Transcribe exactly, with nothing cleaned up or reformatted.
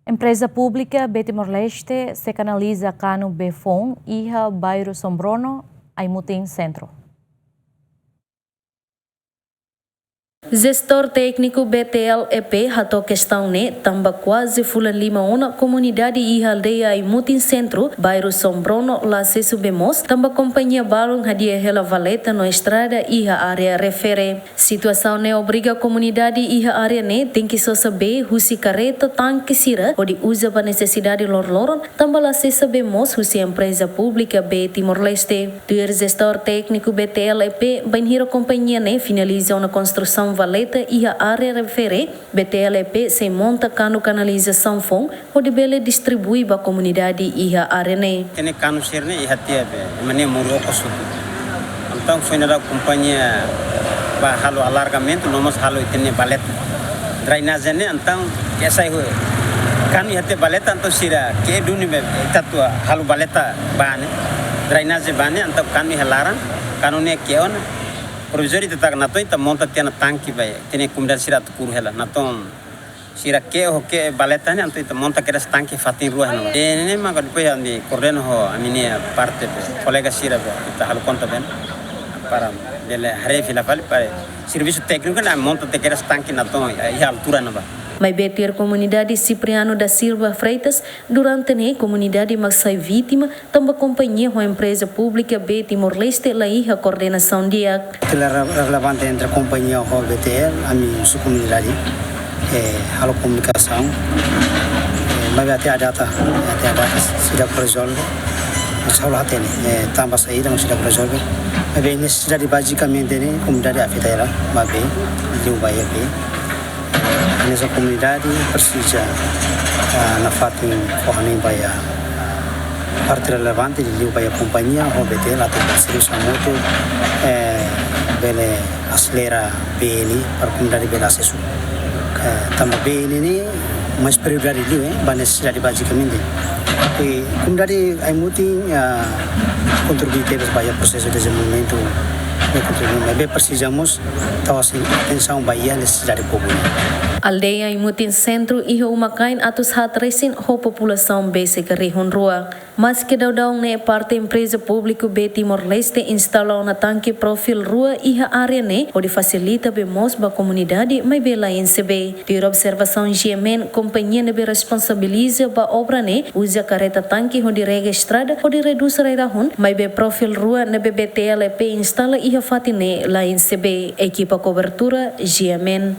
Empreza Públika B Timor-Leste sei kanaliza kanu bee foun iha bairru Sombrono, Aimutin Sentru. Jestór tékniku B T L E P hato'o kestaun ne'e tanba kuaze fulan lima ona komunidade iha aldeia Aimutin Sentru, bairru Sombrono, la asesu bee moos tanba kompañia balun hadi'a hela valeta no estrada iha área refere. Situasaun ne'e obriga komunidade iha área ne'e tenke sosa bee husi karreta tanke sira hodi uza ba nesesidade loroloron, tanba la asesa bee moos husi empreza públika B Timor-Leste. Tuir jestór tékniku B T L E P, bainhira kompañia ne'e finaliza ona konstrusaun valeta iha área refere, B T L E P sei monta kanu kanalizasaun foun hodi bele distribui ba komunidade iha área ne'e. Ita-nia kanu sira-ne'e iha tiha be, ema nia moru okos hotu. Entaun foin dadauk kompañia bá halo alargamentu, no mós halo ita-nia valeta. Drenajen ne'e entaun ke sai ho kanu iha tiha valeta, entaun sira ke duni be ita atu halo valeta bá ne'e. Drenajen bá ne'e entaun kanu iha laran, kanu ne'e ke ona. Provizóriu ita taka natoon, ita monta tiha ona tanke ba ita-nia komunidade sira atu kuru hela. Natoon sira ke ho ke valeta ne'e entaun ita monta kedas tanke fatin rua ne'e. Ne'e mak depois ami koordena ho ami-nia parte be, kolega sira be, ita halo konta be, para bele haree fila fali para servisu tékniku ne'e monta tiha kedas tanke natoon iha altura ne'ebá. Maibé tuir komunidade Cipriano da Silva Freitas, durante ne'e komunidade mak sai vítima, tanba kompañia ho empreza públika B Timor-Leste la iha koordenasaun di'ak. Ita la re-, relevante entre kompañia ho B T L, ami husi komunidade, eh, halo komunikasaun, eh, maibé até à data, até à data seidauk rezolve. Mós halo hatene, eh, tanba saida, mós seidauk rezolve. Maibé nesesidade bazikamente ne'e komunidade afeta hela, maibé, liu ba iha bee. Hanesan komunidade presiza, ah, nafatin fó hanoin ba iha parte relevante liuliu ba iha kompañia ho B T L atu servisu hamutuk, eh, bele aselera bee ne'e para komunidade bele asesu. Eh, tanba bee ne'e mak prioridade liu, eh, ba nesesidade bazikamente. I komunidade Aimutin, ah, kontribui tebes ba iha prosesu dezenvolvimentu, eh, kontribui, maibé presiza mós tau atensaun ba iha nesesidade povu nian. Aldeia Aimutin Sentru iha uma-kain atus haat resin ho populasaun besik rihun rua. Maske daudaun ne'e parte empreza públiku B Timor-Leste instala ona tanke profil rua iha área ne'e hodi fasilita bee moos ba komunidade, maibé la enxe bee. Tuir observasaun G M N, kompañia ne'ebé responsabiliza ba obra ne'e uza karreta tanke hodi rega estrada hodi redús rai-rahun, maibé profil rua ne'ebé B T L E P instala iha fatin ne'e la enxe bee. Ekipa kobertura, G M N.